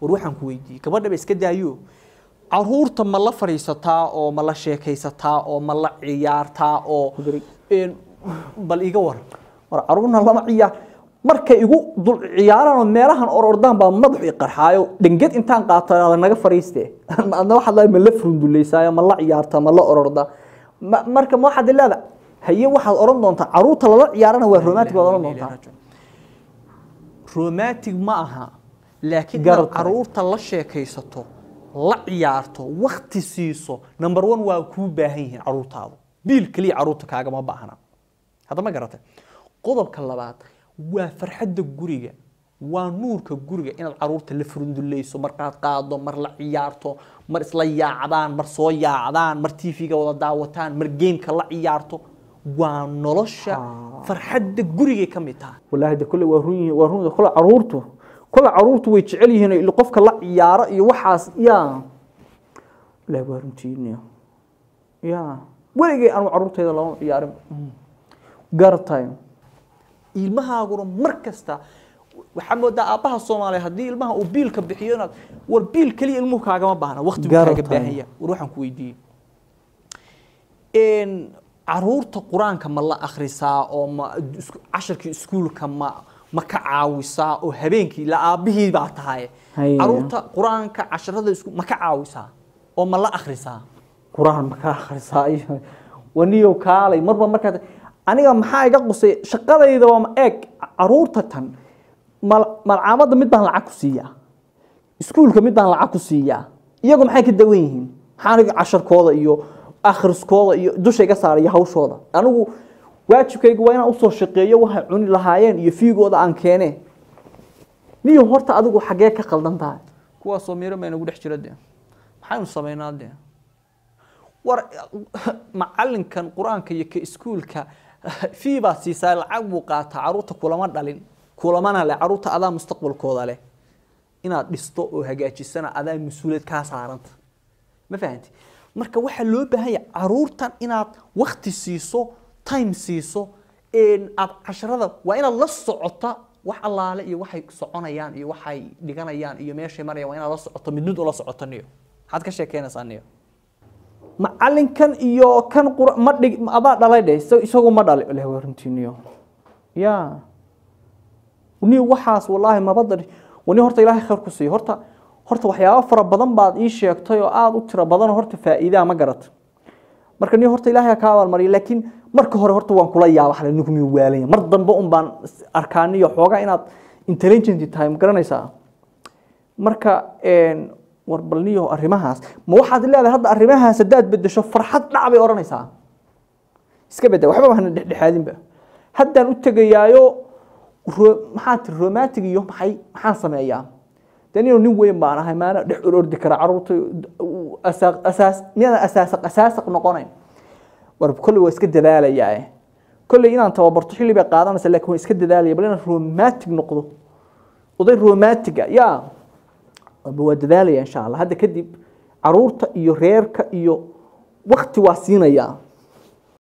War waxaan ku weydiiyey, gabadha ba iska daayo, caruurta ma la fadhiisataa oo ma la sheekaysataa oo ma la ciyaartaa oo bal iga war. War caruurna lama ciyaar. Markay igu dul ciyaaraan oo meelahan or ordaan baa madaxu i qarxaayo, dhenged intaan qaato aad naga fariiste. Adna waxaad leedahay ma la furunduleysaayo, ma la ciyaartaa, ma la orordaa? Marka ma waxaad leedahay haye, waxaad oran doontaa caruurta lala ciyaarana waa romantic, baad oran doontaa. Romantic ma aha, laakiin inaad caruurta la sheekaysato, la ciyaarto, wakti siiso, number one waa kuu baahan yihiin caruurtaadu. Biil keliya caruurta kaagama baahna hadda, ma garatay? Qodobka labaad waa farxadda guriga, waa nuurka guriga inaad caruurta la furunduleyso, markaad qaado, mar la ciyaarto, mar isla yaacdaan, mar soo yaacdaan, mar TV-ga wada daawataan, mar gameka la ciyaarto, waa nolosha farxadda gurigay ka mid tahay. Wallaahi de kule waa run yihiin, waa run. Kule caruurtu way jecel yihiin il qofka la ciyaaro iyo waxaas. Ya wallaahi waa runtiiniyo. Ya weligay anu caruurtayda lama ciyaarin, garatay. Ilmahaaguna mar kasta waxaa moodaa aabbaha Soomaaliya haddii ilmaha uu biilka bixiyo inaad war biil keliya ilmuhu kaagama baahna, waqti buu kaaga baahan yahay. War waxaan ku weydiiyey, caruurta Qur-aanka ma la akhrisaa oo ma casharkii iskuulka ma ka caawisaa oo habeenkii la aabbihii baa tahay, caruurta Qur-aanka casharada isku ma ka caawisaa oo ma la akhrisaa? Qur-aan ma ka akhrisaa iyo waniyow kaalay marba markaad aniga maxaa iga qusay shaqadayda? Waa ma eeg caruurta tan malcaamadda mid baan lacag ku siiyaa, iskuulka mid baan lacag ku siiyaa, iyagu maxay ka dawan yihiin? Maxaa aniga casharkooda iyo akhriskooda iyo dusha iga saaraya hawshooda? Anigu waajibkaygu waa inaan usoo shaqeeyo waxay cuni lahaayeen iyo fiigooda aan keene. Niyo horta adigu xaggee ka qaldan tahay? Kuwaasoo miiro may nagu dhex jira dee, maxaynu samaynaa dee? War macalinkan Qur-aanka iyo ka iskuulka fee baad siisaa, lacag buu qaataa, caruurta kulama dhalin, kulamana leh. Caruurta adaa mustaqbalkooda leh, inaad dhisto oo hagaajisana adaa mas-uuliyad kaa saaranta, ma fahanti? Marka waxaa loo baahan yahay caruurtan inaad wakti siiso, time siiso, aad casharada waa inaad la socota, wax allaale iyo waxay soconayaan iyo waxay dhiganayaan iyo meeshay marayaan waa inaad la socoto, mid mid ula socoto. Niyo maxaad ka sheekeynaysaa niyo? Macalinkan iyo kan qura ma dhig adaa dhalay dheh, isagu ma dhalay leh. Waa runtiiniyo. Ya niyo waxaas wallaahi mabada wani. Horta Ilaahay khayr ku siiyo. Horta waxyaabo fara badan baad ii sheegtay oo aada u tiro badan oo horta faa'iidaa, ma garat? Marka niyo horta Ilaahay ha kaa abaalmariyo, laakiin marka hore horta waan kula yaaba xalay, ninku miyuu waalanya? Mar dambe un baan arkaa niyo xoogaa inaad intelligent tahay, ma garanaysaa? Marka war bal niyo arrimahaas ma waxaad leedahay hadda arrimahaas haddaad bedesho farxad dhac bay odhanaysaa? Iska bedel, waxba hana dhexdhexaadinba. Haddaan u tegayaayo maxaa tiri, romantic iyo maxay, maxaan sameeyaa dee? Nino nin weyn baan ahay, maana dhex orordi kara caruurta asaas miyaadan asaasaq asaasaq noqonayn? War kolley waa iska dadaalayaa, kolley inaan tababarto xilli bay qaadanaysa, laakiin waan iska dadaalaya bal inaan romantic noqdo, oday romantiga ya waa dadaalaya insha Allah. Hadda kadib caruurta iyo reerka iyo wakti waa siinayaa.